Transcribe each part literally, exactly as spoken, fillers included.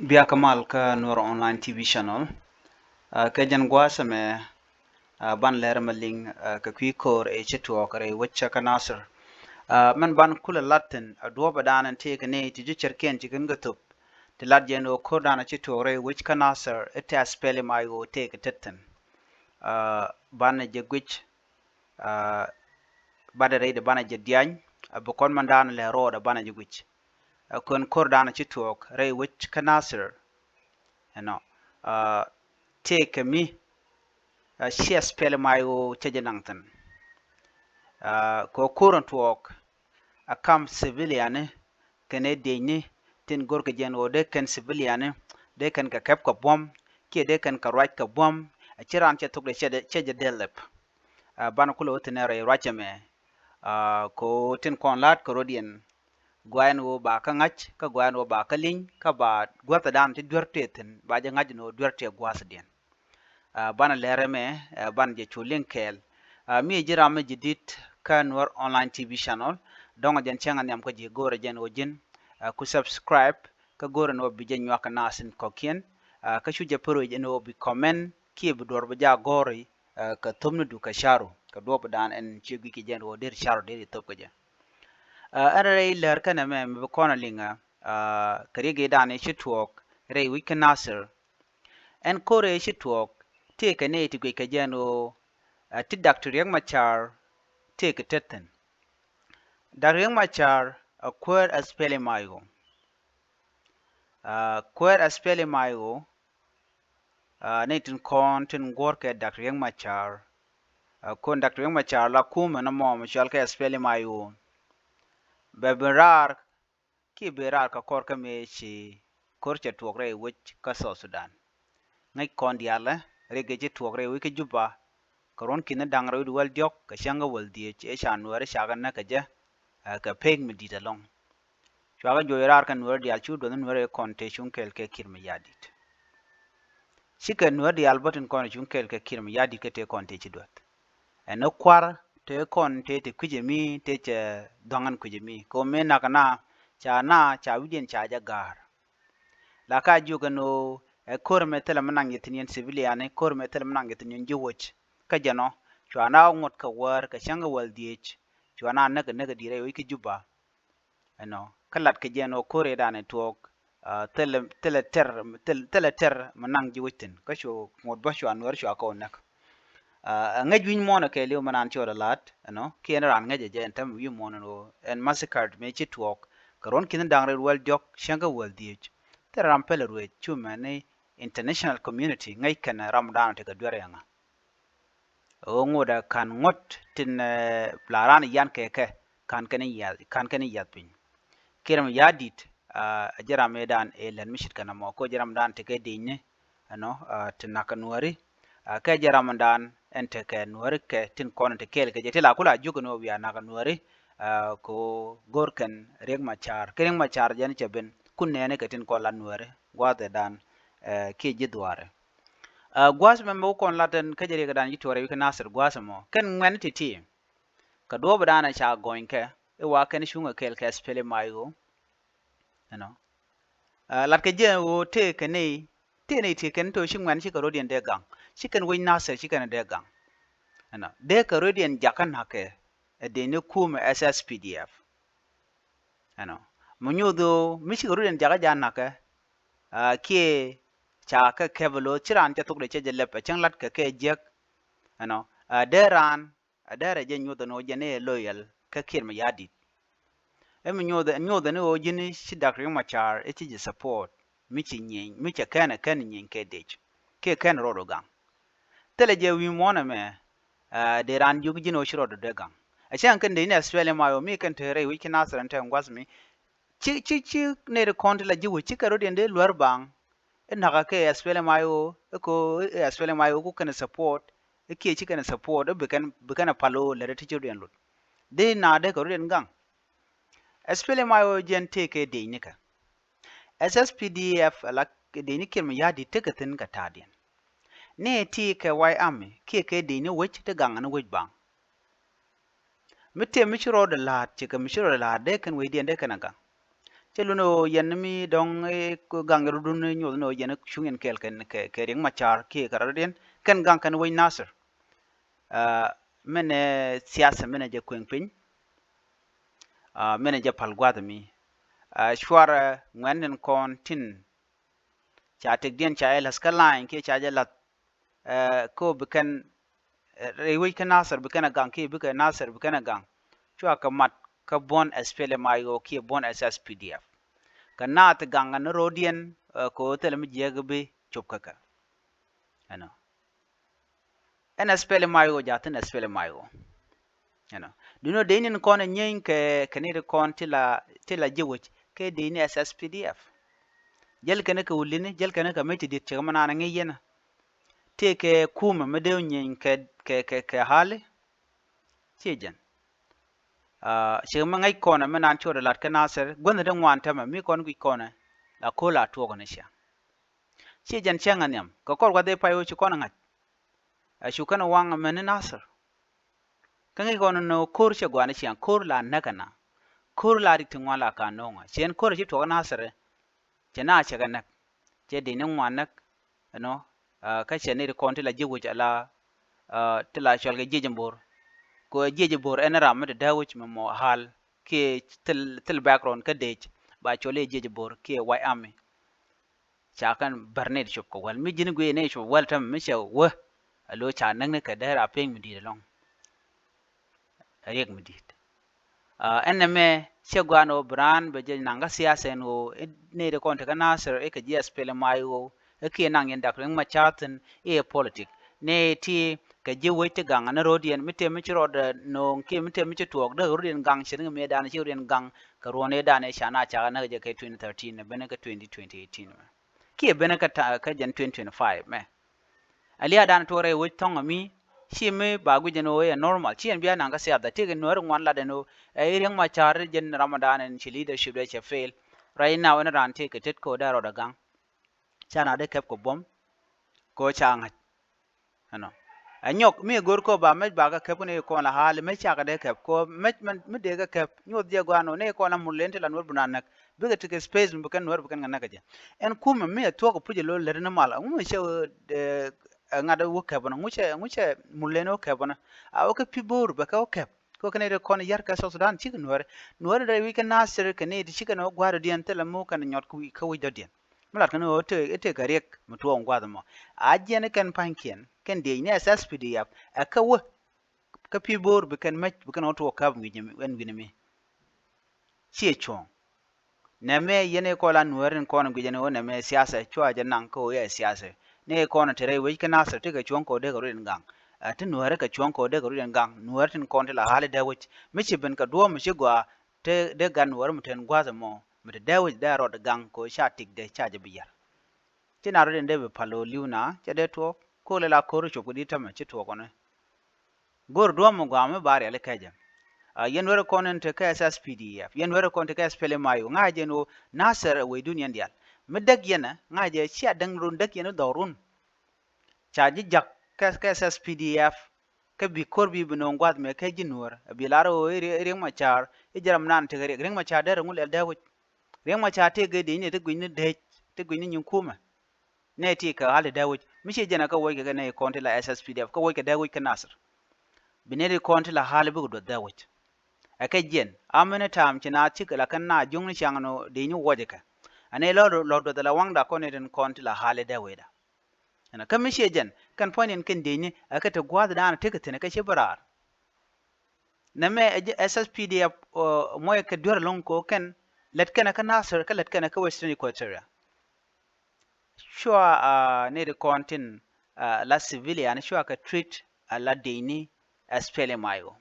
Bia kä mal kä Nuer Online T V Channel. Aa, kɛ jɛn gua̱a̱th ɛmɛ, aa, banɛ lɛr mɛ liŋ, aa, kɛ kui̱ ko̱r ëë ci tuɔɔk rɛy wec kä Nasir. Aa, mɛn banɛ kulɛ lat thi̱n, aa, duɔ̱ɔ̱p ɛ da̱a̱n ɛn tëëkɛ ni ti ji̱ cärkiɛn ci kɛn kɛ thop. Ti lat jɛn ɣöö ko̱r da̱a̱n ci tuɔɔk rɛy wec kä Nasir, ɛ tɛth pɛli may ɣöö tëëkɛ tet thi̱n. Aa, banɛ jɛ guic, aa, banɛ rɛy di banɛ jɛ diany, aa, bi kɔn mɛn da̱a̱n lɛ rɔɔdɛ banɛ jɛ guic. Aa, kön ko̱r da̱a̱n ci tuɔɔk rɛy wec kä Nasir. Ɛnɔ, aa, tëëkɛ mi, aa, ciɛ pɛli may ɣöö cɛ jɛ naŋ thi̱n. Aa, kɛ ɣöö ko̱r in tuɔɔk, a kam civilian ni kɛnɛ diecni tin go̱rkɛ jɛn ɣöö dee kɛn civilian ni dee kɛn kɛ kɛp kɛ buɔ̱m, kiɛ dee kɛn kɛ ruac kɛ buɔ̱m, a ci raan cɛ thok dee cɛ jɛ dee lɛp. Aa, banɛ kulɛ wä thi̱n ɛ rɛy ruac ɛmɛ. Aa, kɛ ɣöö tin kɔn la̱t kɛ rɔ̱diɛn, gua̱a̱th ɛn ɣöö ba kä ŋa̱c, kä gua̱a̱th ɛn ɣöö ba kä li̱ny, kä ba gua̱th ɛ da̱a̱n ti duer tëë thi̱n ba jɛ ŋa̱c ɛn ɣöö duer tëë gua̱a̱thdiɛn. Aa, banɛ lɛr ɛmɛ, aa, banɛ jɛ cu liŋ kɛɛl. Aa, mi ji̱ ram mi ji̱ di̱t kä Nuer Online T V Channel, dɔ̱ŋ jɛn cäŋ a nhiam kä ji̱ go̱o̱rɛ jɛn ɣöö ji̱n, aa, ku subscribe, kä go̱o̱rɛ ni ɣöö bi jɛ nyuak kɛ naath in kɔ̱kiɛn, aa, kä cu jɛ pär wec ɛn ɣöö bi comment, kiɛ bi duɔ̱ɔ̱r bi jɛ a gɔ̱r i̱, aa, kɛ thöpnidu kɛ ca̱ru, kɛ duɔ̱ɔ̱p da̱a̱n ɛn ci guic kɛ jɛn ɣöö der ca̱ru der i̱ thöp kɛ jɛ. Aa, ɛn rɛy lär kɛnɛ mɛ mi bi kɔn a liŋ ɛ, aa, kɛ riek i̱ da̱a̱n i̱ ci tuɔɔk rɛy wec kä Nasir. Ɛn ko̱r ëë ci tuɔɔk, tëëkɛ nɛy ti guic kɛ jɛn ɣöö, aa, ti Doctor Riek Machar tëëkɛ tet thi̱n. Doctor Riek Machar a kuäär S P L M I O. Aa, kuäär S P L M I O, aa, nɛy tin kɔn tin guɔ̱r kɛ Doctor Riek Machar. Aa, kɔn Doctor Riek Machar la kumɛ nɔmɔ mi cɔal kɛ S P L M I O. Bɛ ben raar kiɛ ben raar kɛ kɔr kä mëë ci ko̱r cɛ tuɔɔk rɛy wec kä South Sudan. Ŋäc kɔn diaalɛ, Riek ëë ci tuɔɔk rɛy wec kä Juba, kɛ ruɔ̱n ki̱n da̱ŋ rɛw wi̱cdɛ wäl diɔ̱k kɛ cäŋ kä wäl dhieec, ëë ca Nuääri ca kɛ näk kɛ jɛ, aa, kɛ pek mi di̱i̱t ɛlɔ̱ŋ. Cua kɛ juɔc raar kɛ Nuääri diaal, cu duɔth ni Nuääri kɔn tëë cuŋ kɛɛl kɛ Kiir Mayardit. Cikɛ Nuääri diaal bä tin kɔn cuŋ kɛɛl kɛ Kiir Mayardit kä tëë kɔn tëë ci duɔth. Ɛn ɛ kua̱r tëë kɔn tëë ti kui̱c ɛmi tëë cɛ dhɔ̱ŋ ɛn kui̱c ɛmi. Kɛ ɣöö mëë nakä na ca na ca wi̱cdiɛn ca jɛ ga̱a̱r. La ka jiök ɛn ɣöö ɛ ko̱r ɛmɛ thilɛ mi naŋ yɛ thi̱n yɛn civilian, ko̱r ɛmɛ thilɛ mi naŋ yɛ thi̱n yɛn ji̱ wec. Kä jɛn ɔ cua na ŋuɔ̱t kɛ wäär kɛ cäŋ kɛ wäl dhieec. Cua na näk näk di̱i̱t rɛy wec kä Juba. Ɛnɔ, kä lat kɛ jɛn ɣöö ko̱r ëë da̱a̱n ɛ tuɔɔk, aa, thilɛ, thilɛ tɛr, thilɛ, thilɛ tɛr mi naŋ ji̱ wec thi̱n. Kä cu ŋuɔ̱t bä cua Nuääri cua kɛ wä näk. Aa, ŋäc wi̱ny muɔ̱ɔ̱n ɛ kɛɛliw mi naan ci ɣɔt ɛ la̱t, ɛnɔ, kiɛ ɛn raan ŋäc ɛ jɛ ɛn täämɛ wi̱i̱ muɔ̱ɔ̱n ɛn ɣöö ɛn massacre mëë ci tuɔɔk kɛ ruɔ̱n ki̱n da̱ŋ rɛw wi̱cdɛ wäl diɔ̱k cäŋ kä wäl dhieec. Thilɛ ram pälɛ ruëëc, cu mɛni international community ŋäc kɛnɛ ram da̱a̱n tekɛ duer ɛŋa. Ɣöö ŋotdɛ ka̱n ŋuɔ̱t tin, ɛ, la raan yan kɛ kɛ ka̱n kɛn i̱ yiath, ka̱n kɛn i̱ yiath piny. Kiir Mayardit, aa, ɛ jɛ ram ëë da̱a̱n ëë lät mi ce̱tkɛ nɔmɔ, kɛ ɣöö jɛ ram da̱a̱n tekɛ diecni, ɛnɔ, aa, ti nakä Nuääri. Aa, kɛ jɛ ram da̱a̱n ɛn tekɛ Nuääri kɛ tin kɔn ti kɛɛl kɛ jɛ, ti la ku la jiök ɛn ɣöö bia nakä Nuääri, aa, kɛ ɣöö go̱r kɛn Riek Machar. Kɛ Riek Machar jɛn cɛ ben, kun nɛɛni kɛ tin kɔn la Nuääri gua̱a̱th ëë da̱a̱n, ɛ, kiɛ ji̱ dhuaarɛ. Aa, gua̱a̱th mɛ mɛ wä kɔn lat ɛn kä jɛ riɛk da̱a̱n ji̱ tuɔɔk rɛy wec kä Nasir gua̱a̱th ɛmɔ. Kɛn ŋuɛ̈ni ti̱ti̱. Kɛ duɔ̱ɔ̱p da̱a̱n ɛ ca gɔny kɛ, i̱ wa kɛn cuŋ ɛ kɛɛl kɛ S P L M I O. Ɛnɔ. Aa, lat kɛ jɛ ɣöö tëëkɛ nɛy, tëë nɛy tëë kɛn tɔ̱ ci ŋuɛ̈ni cikɛ rɔ̱diɛn dee gaŋ. Ci kɛn wec Nasir ci kɛn dee gaŋ. Ɛnɔ. Dee kɛ rɔ̱diɛn jakä na̱kɛ, ɛ dee ni kumɛ S S P D F. Ɛnɔ. Mi nyoth ɣöö, mi cikɛ rɔ̱diɛn jakä ja̱ na̱kɛ, aa, kiɛ ca kɛ kɛp ɛ lo̱th, ci raan cɛ thok dee cɛ jɛ lɛp, ɛ cäŋ lat kɛ kɛ jiäk. Ɛnɔ. Aa, dee raan, aa, dee rɛ jɛ nyoth ɛn ɣöö jɛn i̱ ɛ loyal kä Kiir Mayardit. Ɛ mi nyoth, nyoth ɛn ɣöö ji̱n ci Dak Riek Machar i̱ ci jɛ support, mi ci nyieny, mi cɛ kɛn ɛ kɛn nyieny kɛ dec. Kiɛ kɛn rɔɔd ɔ gaŋ. Thilɛ jɛ wi̱i̱ muɔ̱ɔ̱n ɛmɛ, aa, dee raan jiök ji̱n ɣöö ci rɔɔd ɔ dee gaŋ. Ɛ cäŋ kɛn dec ni S P L M I O mi kɛn te rɛy wec kä Nasir ɛn te ŋua̱th mi. Ci, ci, ci nɛy ti kɔn ti la ji̱ wec, ci kɛ rɔ̱diɛn dee luär baŋ. I̱ nakä kɛ S P L M I O, i̱ ko, i̱ S P L M I O ku kɛn support, i̱ kiɛ ci kɛn support, i̱ bi kɛn, bi kɛn a pal ɣöö lät i̱ ti ci rɔ̱diɛn lot. Dee na dee kɛ rɔ̱diɛn gaŋ. S P L M I O jɛn tëëkɛ dec nikɛ. S S P D F ala dec ni Kiir Mayardit tekɛ thi̱n kɛ ta̱a̱diɛn. Ni ti kɛ White Army kiɛ kɛ dec ni wec ti gaŋ ni wec baŋ. Mi tëë mi ci rɔɔdɛ la̱a̱t, cikɛ mi ci rɔɔdɛ la̱a̱t dee kɛn wecdiɛn dee kɛn a gaŋ. Cɛ lun ɣöö yɛn mi dɔ̱ŋ i̱ gaŋ rɔ̱dun nyoth ni ɣöö yɛn cuŋ yɛn kɛɛl kɛn kɛ, kɛ Riek Machar kiɛ kɛ rɔ̱diɛn kɛn gaŋ kɛn wec Nasir. Aa, mɛnɛ siasa mɛnɛ jɛ kueŋ piny. Aa, mɛnɛ jɛ pal gua̱th mi. Aa, cuarɛ ŋuɛ̈tni kɔn tin ca tëkdiɛn ca ɛ la̱th kä la̱ny kiɛ ca jɛ la̱th, aa, kä bi kɛn, aa, rɛy wec kä Nasir bi kɛn ɛ gaŋ kiɛ bikɛ Nasir bi kɛn ɛ gaŋ. Cua kɛ mat kä buɔ̱n SPLM-IO kiɛ buɔ̱n SSPDF. Kɛ naath gaŋ ni ro̱diɛn, aa, kɛ ɣöö thilɛ mi jiääk bi cop kä kɛ. Ɛnɔ. Ɛn SPLM-IO ja̱thin SPLM-IO. Ɛnɔ. Duno dee nin kɔn ɛ nyieeny kɛ, kɛ ni ri kɔn ti la, ti la ji̱ wec kɛ dee ni SSPDF. Jäl kɛn kɛ wulini, jäl kɛn kɛ mec ti di̱t cɛ kɛ mɛ naan ŋi̱i̱c yɛn. Tëë kɛ kumɛ mi dee wä nyieeny kɛ, kɛ, kɛ, kɛ hali. Ciɛ jɛn. Aa, cɛ mɛ ŋäc kɔnɛ mɛ naan cot ɛ lat kä Nasir, guänh dee ŋuan tämɛ, mi kɔn guic kɔnɛ, la ko̱l a tuɔk ni cia. Ciɛ jɛn cäŋ a nhiam, kɛ kɔr gua̱th dee pay ɣöö ci kɔn ɛ ŋa̱c. Ɛ cu kɛn ɛ waŋ mɛn ni Nasir. Kä ŋi̱i̱c kɔn ni ko̱r cɛ gua̱n ni ciaŋ, ko̱r la näk ɛna. Ko̱r la rik ti ŋuan la ka no̱o̱ŋä. Ciɛn ko̱r ɛ ci tuɔk Nasir ɛ. Cɛ na cɛ kɛ näk. Cɛ dee ni ŋuan näk. Ɛnɔ, aa, kä cɛ ni ri kɔn ti la ji̱ wec ala, aa, ti la cɔl kɛ jiɛc in bo̱r. Kɛ jiɛc in bo̱r ɛn ram mi ti dee wec mi mɔ hal kiɛ thil, thil background kä dec ba cɔl i̱ jiɛc in bo̱r kiɛ White Army. Ca kɛn bär ni ti cop kɛ wäl mi ji̱n guic ni cop wäl tämɛ mi cɛ wä. A lo̱ ca näk ni kɛ dee ra piny mi di̱i̱t ɛlɔ̱ŋ. Riɛk mi di̱i̱t. Aa, ɛn nɛmɛ cɛ gua̱a̱n ɣöö bi raan bɛ jɛ naŋ kä siasa ɛn ɣöö i̱ nɛy ti kɔn tekä Nasir i̱ kɛ ji̱ SPLM-IO i̱ kiɛ naŋ yɛn dak Riek Machar thi̱n i̱ ɛ politik. Nɛy ti kɛ ji̱ wec ti gaŋ ni ro̱diɛn mi tëë mi ci rɔɔdɛ nööŋ kiɛ mi tëë mi ci tuɔɔk dee ro̱diɛn gaŋ ci riŋ mëëdan ci ro̱diɛn gaŋ kɛ ruɔ̱n ëëdan ëë ca na cakɛ näk jɛ kɛ twenty thirteen ɛ ben kä twenty, twenty eighteen mɛ. Kiɛ ben kä ta-, kä jɛn twenty twenty-five mɛ. Ɛ lia̱a̱dan tuɔɔk rɛy wec thɔ̱ŋ ami, ci mi ba guic ɛn ɣöö ɛ normal, ci ɛn bia naŋ kä siasa, tëëkɛ Nuääri ŋuan lat ɛn ɣöö, ɛ i̱ Riek Machar jɛn ramadan ɛn ci leadership dee cɛ fail. Right now ɛn raan tëëkɛ tet kɛ ɣöö dee rɔɔdɛ gaŋ. Ca na dee kɛp kɛ buɔ̱m, kɛ ɣöö ca ŋa̱c. Ɛnɔ. Ɛ nyɔk, mi go̱r kɛ ɣöö ba mɛc ba kɛ kɛp kä ni kɔn la hali, mɛc cakɛ dee kɛp, kɛ ɣöö mɛc mɛn, mi dee kɛ kɛp, nyoth jɛ gua̱a̱n ɣöö ni kɔn la mur len ti la Nuäär bi na näk. Bikɛ tekɛ space mi bi kɛn Nuäär bi kɛn kɛ näk kɛ jɛ. Ɛn kumɛ mi ɛ thuɔ̱k ɛ puc ɛ lo̱l lät ni mal, ɛŋu cɛ ɣöö, ɛ, ɛ ŋa̱t ɛ wä kɛp ɔnɔ, ŋu cɛ, ŋu cɛ mul leni wä kɛp ɔnɔ. A wä kä pi̱ bo̱o̱r bɛ kɛ wä kɛp. Kɛ wä kɛn ɛ ri kɔn yar kɛ South Sudan cikɛ Nuääri. Nuääri rɛy wi̱c kɛ Nasir kɛ ni ti cikɛ ni wä gua̱a̱r dɔ̱diɛn thilɛ mi wä kɛn nyɔt kä wi̱c, kä wi̱c dɔ̱diɛn. Mi lat kɛn ɣöö te, te kɛ Riek mi tuɔɔk gua̱a̱th ɛmɔ. A jiɛn kɛn pa̱nykiɛn, kɛn diec ni SSPDF, ɛ kɛ wä. Kä pi̱ bo̱o̱r bi kɛn mec, bi kɛn wä tuɔɔk käp wi̱c ɛn wi̱n ɛmi. Ciɛ cuɔ̱ɔ̱ŋ. Nɛmɛ yɛn i̱ kɔn la Nuääri in kɔn guic ɛn ɣöö nɛmɛ siasa cua jɛ naŋ kä ɣöö yɛ siasa. Ni i̱ kɔn te rɛy wec kä Nasir ti kɛ cuɔ̱ŋ kɛ ɣöö dee kɛ rut in gaŋ. Ɛ ti Nuääri kɛ cuɔ̱ŋ kɛ ɣöö dee kɛ rut in gaŋ. Nuääri tin kɔn ti la hali dee wec. Mi ci ben kɛ duɔ̱ɔ̱p mi ci gɔaa te dee gat Nuääri mi te in gua̱a̱th ɛmɔ. Mi te dee wec dee rɔɔd gaŋ kɛ ɣöö ca tik dee ca jɛ bi yär. Ci na rot in dee bi pal ɣöö li̱w na cɛ dee tuɔɔk ko̱l ila ko̱r cop kɛ di̱t tämɛ ci tuɔɔk kɔnɛ. Go̱r duɔ̱ɔ̱m mi gɔaa mi ba riɛl ikɛcɛ. A, yɛn weri kɔn in te kä SSPDF, yɛn weri kɔn te kä SPLM-IO, ŋa̱cɛ jɛ ni ɣöö Nasir ɛ wecdun yɛn diaal. Mi däk yɛn ɛ, ŋa̱cɛ jɛ cia däŋ run däk yɛn i̱ dhɔrun. Ca ji̱ jak kä, kä SSPDF, kä bi ko̱r bi bi no̱o̱ŋ gua̱th mɛ kä ji̱ Nuäär. Ɛ bi lar ɣöö i̱ Riek, i̱ Riek Machar, i̱ jɛ ram naan tekɛ Riek. Riek Machar derɛ ŋu lɛl dee wec. Riek Machar tëëkɛ dec ni ti gui̱cni dec, ti gui̱cni nyin kumɛ. Nɛ ti kɛ ɣa̱l ti dee wec. Mi ciɛ jɛn ɛ kä wec kɛ kɛ nɛ kɔn ti la SSPDF, kä wec kɛ dee wec kä Nasir. Bi nɛ ti kɔn ti la ɣa̱l bikɛ duɔth dee wec. Ɛ kɛ jiɛn, a mɛn ɛ ta̱a̱m ci na cik la kɛn na juŋni ciaŋ nɔ dec ni wuɔcɛ kɛ. Ɛ nɛ lɔ, lɔ duɔth la waŋda kɔn ni tin kɔn ti la ɣa̱l dee wecda. Ɛnɔ, kä mi ciɛ jɛn, kɛn puɔ̱ny in kɛn dec ni, ɛ kɛ ti gua̱a̱th dan tekɛ thi̱n ɛ kɛ ci bi raar. Nɛmɛ ɛ jɛ SSPDF, ɔ, muɔc kɛ duer ɛlɔ̱ŋ kɛ ɣöö kɛn lät kɛnɛ kä Nasir kä lät kɛnɛ kä Western Equatoria. Cua, a, nɛy ti kɔn tin, a, la civilian cua kɛ treat a la dec ni SPLM-IO.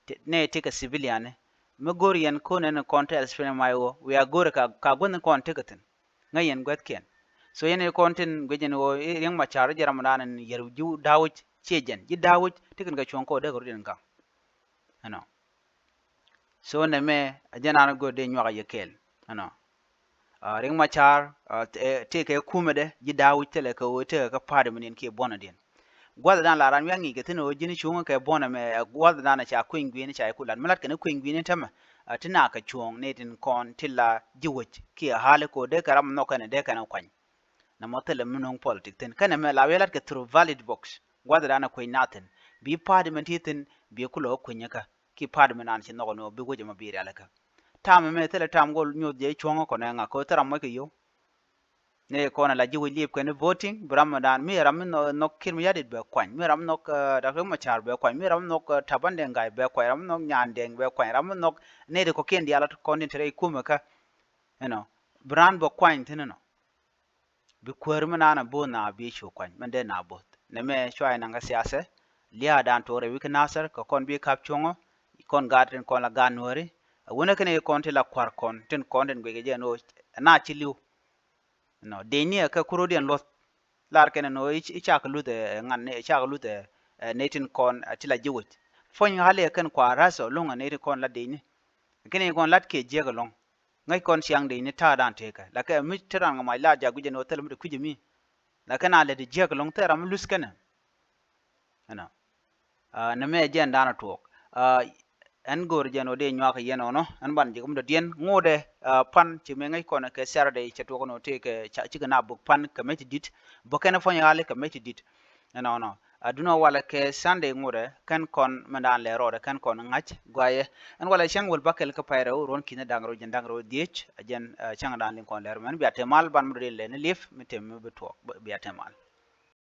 Ti, nɛy ti kɛ civilian mi go̱o̱r yɛn ko̱n ɛn kɔn ti SPLM-IO, wiaa go̱o̱r ka, ka guänh kɔn tekɛ thi̱n. Ŋäc yɛn guäthkiɛn. So yɛn i̱ kɔn tin guic ɛn ɣöö i̱ Riek Machar i̱ jɛ ramdan ɛn yɛr ji̱ da̱wäc ciɛ jɛn. Ji̱ da̱wäc ti kɛn kɛ cuɔ̱ŋ kɛ ɣöö dee kɛ rut in gaŋ. Ɛnɔ. So nɛmɛ a jɛn an go̱o̱r dee nyuak a yɛ kɛɛl. Ɛnɔ. A, Riek Machar, a, tëëkɛ kumɛdɛ ji̱ da̱wäc thilɛ kɛ ɣöö tëëkɛ kä party mi niɛn kiɛ buɔ̱nädiɛn. Gua̱thdan la ran wi̱i̱ aŋic kɛ thi̱n ɣöö ji̱n cuŋä kɛ buɔ̱nä mɛ, ɛ, gua̱thdan ca kueny gui̱i̱ni ca i̱ ku lat. Mi lat kɛn i̱ kueny gui̱i̱ni tämɛ, Ti na kɛ cuɔ̱ɔ̱ŋ ni tin kɔn ti la ji̱ wec kiɛ hali ko dee kɛ ram nhɔk kɛnɛ dee kɛnɛ kuany. Nɛ mɔ thilɛ mi nuŋ politik thin kɛnɛ mɛ la wiɛ lat kɛ through ballot box. Guath dan a kuec na thin bi party mɛ ti thin bi kulɛ kueny kä ki party mɛ nan ci nhɔk ni wä bi wec mɛ bi rial kä. Tam mɛ thilɛ tam gol nyuth jɛ cuɔ̱ŋ kɔnɛ ŋa ko thil ram mɔc kɛ yo̱w. Ni kɔn a la ji̱ wec liep kɛn voting bi ram mi dan mi ram mi nhɔk Kiir Mayardit bɛ kuany mi ram mi nhɔk Dr. Machar bɛ kuany mi ram mi nhɔk Taban Deng Gai bɛ kuany ram mi nhɔk Nyan Deng bɛ kuany ram mi nhɔk ni di kɔkiɛn diaal a kɔn tin te rɛy kumɛ kä. Ɛnɔ bi raan bɛ kuany thin ɛnɔ. Bi kuäär mi naan a bo̱o̱th na bi cu kuany mɛn dee na bo̱o̱th nɛ mɛ cua inaŋ kä siasɛ. Lia̱a̱ dan tuɔɔk rɛy wi̱c kä Nasir kɛ kɔn bi kap cuɔ̱ŋɔ. Kɔn gaat tin kɔn la gaat nuääri. A wunä kɛn i̱ kɔn ti la kua̱r kɔn tin kɔn tin guic kɛ jɛ ɛn ɣöö na ci li̱w. Nɔ dec ni ɛ kɛ kuro̱diɛn luɔth. Lar kɛn ɛn ɣöö i̱ cakɛ luth ɛ ŋan ni i̱ cakɛ luth ɛ nɛy tin kɔn ɛ ti la ji̱ wec. Puɔ̱ny ɣali ɛ kɛn kua ra̱th ɔ luŋ ɛ nɛy tin kɔn la dec ni. Kɛn i̱ kɔn lat kiɛ jiäk ɛlɔ̱ŋ. Ŋäc kɔn ciaŋ dec ni ta̱a̱ dan tëëkä la kɛ mi te ran kɛ mac la jak guic ɛn ɣöö thilɛ mi te kui̱c ɛmi. La kɛn a lɛ di jiäk ɛlɔ̱ŋ thil ram mi luth kɛnɛ. Ɛnɔ. Nɛ mɛ jɛn dan a tuɔɔk. Ɛn go̱o̱r jɛn ɣöö dee nyuak yɛn ɣɔnɔ ɛn ban ji̱ kä mi dɔ̱diɛn ŋotdɛ. Pan ci mëë ŋäc kɔn kɛ Saturday cɛ tuɔk ɛn ɣöö tëë kɛ cikɛ na buk pan kɛ mec ti di̱t. Buk kɛn puɔ̱ny ɣali kɛ mec ti di̱t. Ɛnɔnɔ. Adunɔ walɛ kɛ Sunday ŋotdɛ kɛn kɔn mɛn dan lɛ rɔɔdɛ kɛn kɔn ŋa̱c guayɛ. Ɛn walɛ cäŋ wäl bäkɛl kä pay rɛw ruɔ̱n ki̱n da̱ŋ rɛw jɛn da̱ŋ rɛw dhiec. Jɛn cäŋ dan liŋ kɔn lɛr mɛn bia te mal ban mi dɔ̱diɛn lɛ ni liep mi te mi bi tuɔɔk bia te mal.